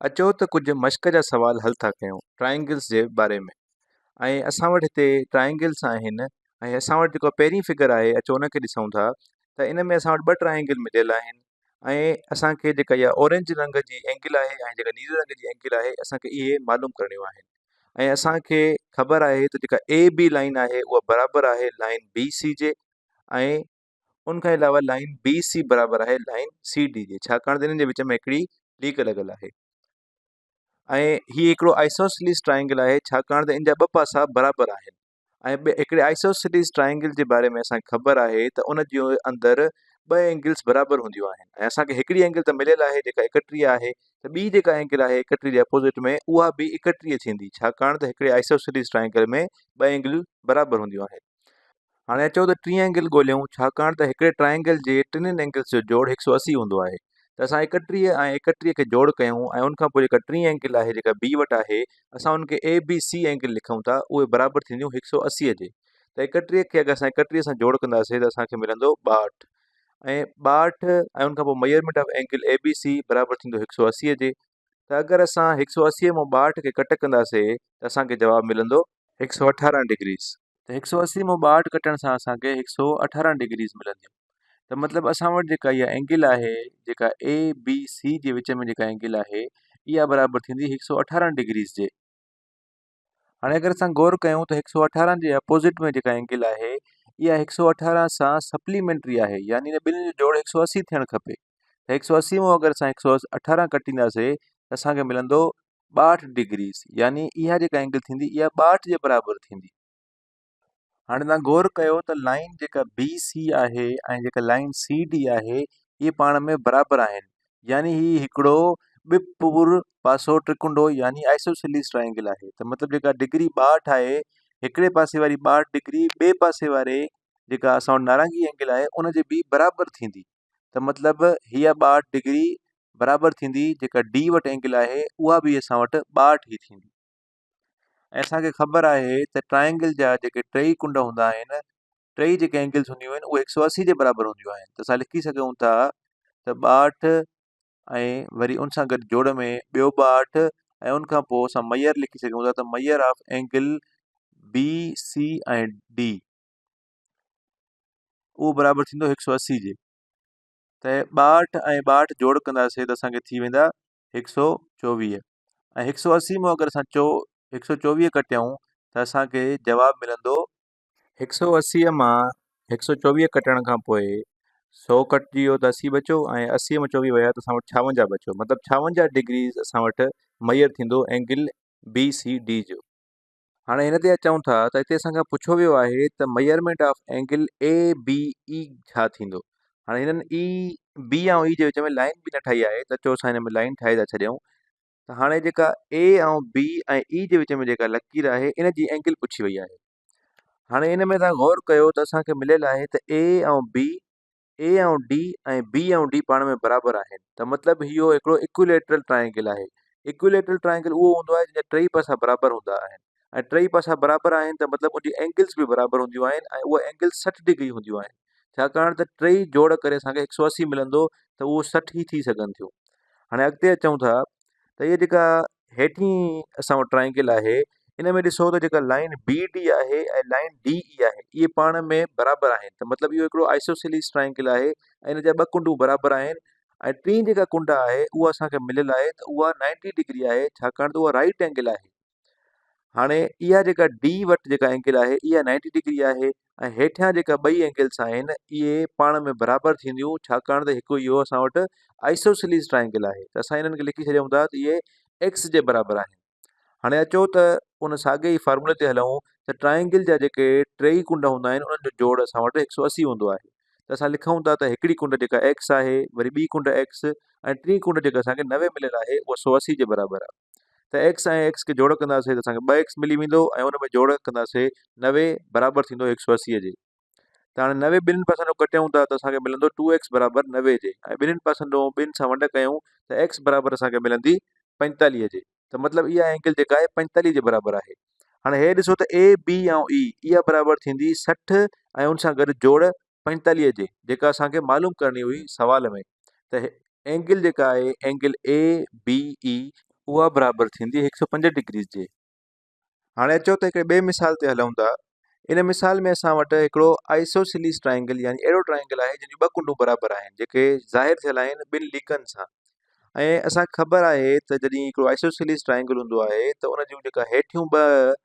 اچو ته ڪجهه مشق جا سوال حل ٿا ڪيون ٽرائنگلز جي باري ۾ ۽ اسان وٽ هتي ٽرائنگلز آهن ۽ اسان وٽ جيڪو پهرين فگر آهي اچو ان کي ڏسون ٿا ته ان ۾ اسان وٽ ٻه ٽرائنگل مليل آهن ۽ اسان کي جيڪا اها اورينج رنگ جي اينگل آهي ۽ جيڪا نيري رنگ جي اينگل آهي اسان کي اهي معلوم ڪرڻيون آهن ۽ اسان کي خبر آهي ته جيڪا اي بي لائن آهي اها برابر آهي لائن بي سي جي ۽ ان کان علاوه لائين بي سي برابر آهي لائين سي ڊي جي ڇاڪاڻ ته انهن جي وچ ۾ هڪڙي ليڪ لڳل آهي ۽ هي هڪڙو آئسوسليز ٽرائنگل آهي ڇاڪاڻ ته ان جا ٻه پاسا برابر آهن ۽ هڪڙي آئسوسليز ٽرائنگل جي باري ۾ اسان کي خبر آهي ته ان جي اندر ٻه اينگلس برابر هونديون آهن ۽ اسان کي هڪڙي اينگل ته مليل آهي جيڪا 31 آهي ته ٻي جيڪا اينگل آهي 31 جي اپوزٽ ۾ اها به 31 ٿيندي ڇاڪاڻ ته هڪڙي آئسوسليز ٽرائنگل ۾ ٻه اينگلون برابر هونديون آهن. هاڻي اچو ته ٽين اينگل ڳوليون ڇاڪاڻ ته هڪڙي ٽرائنگل جي ٽنهي اينگلس جو جوڙ 180 هوندو آهي ته اسان 31 ۽ 31 کي جوڙ ڪيون ۽ ان کان پوء جيڪا ٽين اينگل آهي جيڪا بي وٽ آهي اسان ان کي اي بي سي اينگل لکون ٿا اهي برابر ٿينديون 180 جي ته 31 کي اگر اسان 31 سان جوڙ ڪنداسين ته اسان کي ملندو 62 ۽ 62 ۽ ان کان پوء measurement of angle A B C برابر ٿيندو 180 جي ته اگر اسان 180 مان 62 کي ڪٽ ڪنداسين ته اسان کي جواب ملندو 118 ڊگريز. ته 180 مان 62 ڪٽڻ سان اسان کي 118 ڊگريز ملنديون ته مطلب اسان وٽ جيڪا اها اينگل آهي جيڪا اي بي سي جي وچ ۾ جيڪا اينگل آهي اها برابر ٿيندي 118 ڊگريز جي. هاڻي اگر اسان غور ڪيون ته 118 جي اپوزٽ ۾ جيڪا اينگل آهي اها 118 سان سپليمينٽري آهي يعني ان ٻنهي جو جوڙ 180 ٿيڻ کپي ته 180 مان اگر اسان 118 ڪٽينداسي ته اسان کي ملندو 62 ڊگريز يعني اها جيڪا اينگل ٿيندي اها 62 جي برابر ٿيندي. هاڻي توهان غور ڪيو ته لائين جيڪا بي سي آهي ۽ جيڪا لائين سي ڊي آهي اهي پاڻ ۾ برابر آهن يعني هي هڪڙو ٻه پور پاسو ٽرڪنڊو يعني آئسوسيليز ٽرائنگل آهي ته مطلب جيڪا ڊگري 62 آهي هڪڙي پاسي واري 62 ڊگري ٻئي پاسي واري جيڪا اسان وٽ نارنگي اينگل آهي ان جي به برابر ٿيندي ته مطلب هيء 62 ڊگري برابر ٿيندي جيڪا ڊي وٽ اينگل آهي اها به اسان وٽ 62 ئي ٿيندي ۽ اسان کي خبر آهي ته ٽرائنگل جا جيڪي ٽئي ڪنڊ هوندا آهن ٽئي جيڪي اينگلز هونديون آهن اهي 180 جي برابر هونديون آهن ته اسان لکي سگهون ٿا ته 62 ۽ وري ان سان گڏ جوڙ ۾ ٻيو 62 ۽ ان کان پوء اسان ميئر لکي سگهون ٿا ته measure of angle B C ۽ D اهو برابر ٿيندو 180 جي ته 62 ۽ 62 جوڙ ڪنداسين ته اسان کي ٿي ويندا 124 ۽ 180 مان اگر اسان چو 124 ڪٽيون ته اسان کي جواب ملندو 180 مان 124 ڪٽڻ کان پوء 100 ڪٽجي ويو ته 80 بچو ۽ 80 مان 24 ويا ته اسان وٽ 56 بچو مطلب 56 ڊگريز اسان وٽ ميئر ٿيندو اينگل بي سي ڊي جو. هاڻي هن تي اچون ٿا ته هتي اسان کان پڇيو ويو آهي ته measurement of angle A B E ڇا ٿيندو؟ هاڻي هنن اي بي ۽ اي جي وچ ۾ لائن به نه ٺاهي آهي ته اچو اسان هن ۾ لائن ٺاهي ٿا ڇڏيون ته هاڻي جيڪا اي ۽ بي ۽ اي جي وچ ۾ جيڪا لڪير آهي ان جي اينگل پڇي وئي آهي هاڻي ان ۾ توهان غور ڪيو ته اسان کي مليل آهي ته اي ۽ بي اي ۽ ڊي ۽ بي ۽ ڊي پاڻ ۾ برابر آهن ته مطلب اهو هڪڙو ايڪويليٽرل ٽرائنگل آهي. ايڪويليٽرل ٽرائنگل اهو هوندو آهي جنهن جا ٽئي پاسا برابر هوندا آهن ۽ ٽئي پاسا برابر آهن ته مطلب ان جي اينگلز به برابر هونديون آهن ۽ اهي اينگلز 60 ڊگري هونديون آهن ڇاڪاڻ ته ٽئي جوڙ ڪري اسان کي 180 ملندو ته اهو 60 ئي ٿي سگهن ٿيون. هاڻي اڳتي اچون ٿا ته هيء جيڪا هيٺين اسان وٽ ٽرائنگل آهي ان ۾ ڏسو ته جيڪا لائن بي ڊي آهي ۽ لائن ڊي اي آهي اهي پاڻ ۾ برابر آهن ته مطلب اهو هڪڙو آئسوسيليز ٽرائنگل آهي ۽ ان جا ٻه ڪنڊون برابر آهن ۽ ٽين جيڪا ڪنڊ آهي اها اسان کي مليل آهي ته اها نائنٽي ڊگري آهي ڇاڪاڻ ته اها رائٽ اينگل آهي هاڻي اها جيڪا ڊي وٽ جيڪا اينگل آهي اها نائنٽي ڊگري آهي ۽ هيٺيان جيڪا ٻئي اينگلس آهن اهي پاڻ ۾ برابر ٿينديون ڇاڪاڻ ته هڪ اهو اسان وٽ آئسوسيليز ٽرائنگل آهي ته اسان انهن کي لکي ڇڏيون ٿا ته اهي ايڪس جي برابر آهن هاڻي اچو ته ان ساڳي ئي فارمولي تي هلون ته ٽرائنگل جا جيڪي ٽيئي ڪنڊ هوندا آهن انهن جو جوڙ اسان وٽ 180 هوندو آهي ته اسان لکون ٿا ته هڪڙي ڪنڊ جيڪا ايڪس آهي وري ٻي ڪنڊ ايڪس ۽ ٽين ڪنڊ جيڪا اسان کي 90 مليل آهي اها 180 جي برابر آهي ته ايڪس ۽ ايڪس کي جوڙ ڪنداسين ته اسان کي ٻه ايڪس ملي ويندو ۽ ان ۾ جوڙ ڪنداسين 90 برابر ٿيندو 180 جي ته هاڻي 90 ٻنهين پاسن کان ڪٽيون ٿا ته اسان کي ملندو ٽو ايڪس برابر 90 جي ۽ ٻنهين پاسن ڏون ٻن سان ونڊ ڪيون ته ايڪس برابر اسان کي ملندي 45 جي ته مطلب اها اينگل جيڪا آهي 45 جي برابر آهي هاڻي هي ڏسو ته اي بي ۽ اي اها برابر ٿيندي 60 ۽ ان سان گڏ جوڙ 45 جي جيڪا اسان کي معلوم ڪرڻي هئي سوال ۾ ته اينگل جيڪا آهي اينگل اي بي اي اها برابر ٿيندي 105 ڊگريز جي. هاڻي اچو ته هڪڙي ٻئي مثال تي هلون ٿا. ان مثال ۾ اسان وٽ هڪڙو آئسوسيليز ٽرائنگل يعني اهڙو ٽرائنگل آهي جنهن جون ٻه ڪنڊون برابر آهن جيڪي ظاهر ٿيل آهن ٻن ليڪن سان ۽ اسان کي خبر آهي ته جڏهن هڪڙو آئسوسيليز ٽرائنگل هوندو آهي ته ان جون جيڪا هيٺيون ٻه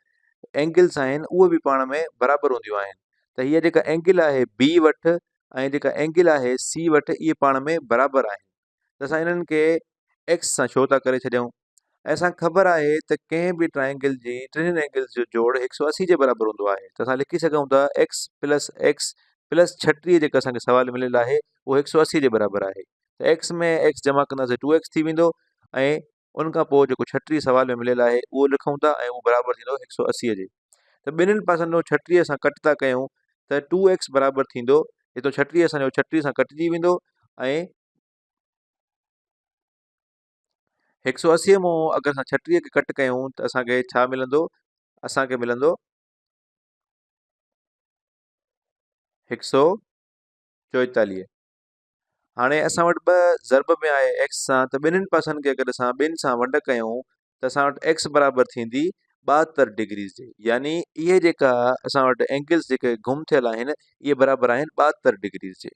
اينگلس آهن اهي به پاڻ ۾ برابر هونديون آهن ته هيء جيڪا اينگل آهي بي وٽ ۽ جيڪا اينگل آهي سي وٽ اهي پاڻ ۾ برابر آهن ته اسان انهن کي ايڪس سان شو ٿا ڪري ڇڏيون ۽ اسان کي خبر آهي ته ڪنهن به ٽرائنگل جي ٽنهي اينگلس جو جوڙ 180 جي برابر هوندو آهي ته اسان لکي سگهون ٿا ايڪس پلس ايڪس پلس 36 جيڪا اسان کي سوال مليل آهي اهو 180 جي برابر آهي ته ايڪس ۾ ايڪس جمع ڪنداسين ٽو ايڪس ٿي ويندو ۽ ان کان پوء جيڪو 36 سوال ۾ مليل آهي اهو لکون ٿا ۽ اهو برابر ٿيندو 180 جي ته ٻنهين پاسن ڏو 36 سان ڪٽ ٿا ڪيون ته ٽو ايڪس برابر ٿيندو هتو 36 اسان جو 36 سان ڪٽجي ويندو ۽ 180 مون اگر اسان 36 کي ڪٽ ڪيون ته اسان کي ڇا ملندو؟ اسان کي ملندو 144. هاڻي اسان وٽ ٻه ضرب ۾ آهي ايڪس سان ته ٻنهين پاسن کي اگر اسان ٻن سان ونڊ ڪيون ته اسان وٽ ايڪس برابر ٿيندي 72 ڊگريز جي يعني اهي جيڪا اسان وٽ اينگلز جيڪي گم ٿيل آهن اهي برابر آهن 72 ڊگريز جي.